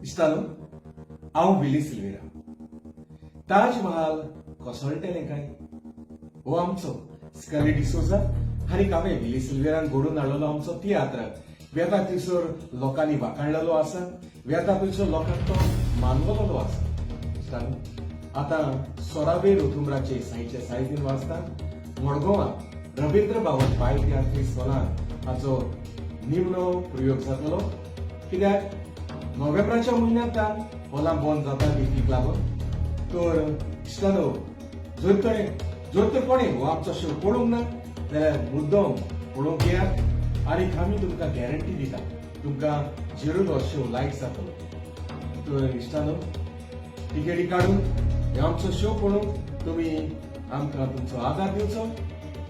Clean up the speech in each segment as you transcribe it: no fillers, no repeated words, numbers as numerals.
इश्टानो, हांव विली सिल्वेरा. ताज महाल कोसळटलें काय? हो आमचो स्कली डिसोजा आनी हांवें विली सिल्वेरान घडोवन हाडलेलो आमचो तियात्र वेता थंयसर लोकांनी वाखाणलेलो आसा, वेता थंयसर लोकांक तो मानवलेलो आसा. इश्टानो, आतां 16वे ऑक्टोबराचे सांजचे 3:30 वाजता मडगांवां रवींद्र भवन बाय तियात्री हॉलान हाचो निमणो प्रयोग जातलो, कित्याक नोव्हेंबराच्या म्हयन्यांत हॉलां बंद जाता इफ्फीक लागून. तर इश्टानो, जर तर कोणी हो आमचो शो पळोवंक ना जाल्यार मुद्दम पळोवंक येयात आनी आमी तुमकां गॅरंटी दिता, तुमकां जरूर हो शो लायक जातलो. तर इश्टानो, तिकेटी काडून हे आमचो शो पळोवंक तुमी आमकां तुमचो आदार दिवचो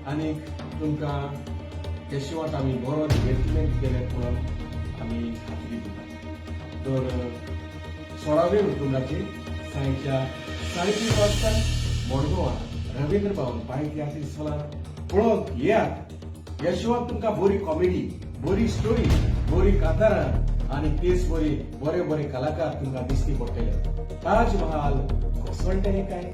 आनी तुमकां त्या शोवात आमी बरो डिवर्टमेंट केले म्हणून आमी खात्री दिता. तर 16वे ऑक्टोबराचेर सांजच्या 3:30 वाजता मडगांवां रवींद्र भवन बाय तियात्री हॉलान पळोवंक येयात. ह्या शोवात तुमकां बरी कॉमेडी, बरी स्टोरी, बरी कांतारां आनी तेच बरी बरे बरे कलाकार तुमकां दिसती पडटले. ताज महाल कोसळटलें काय?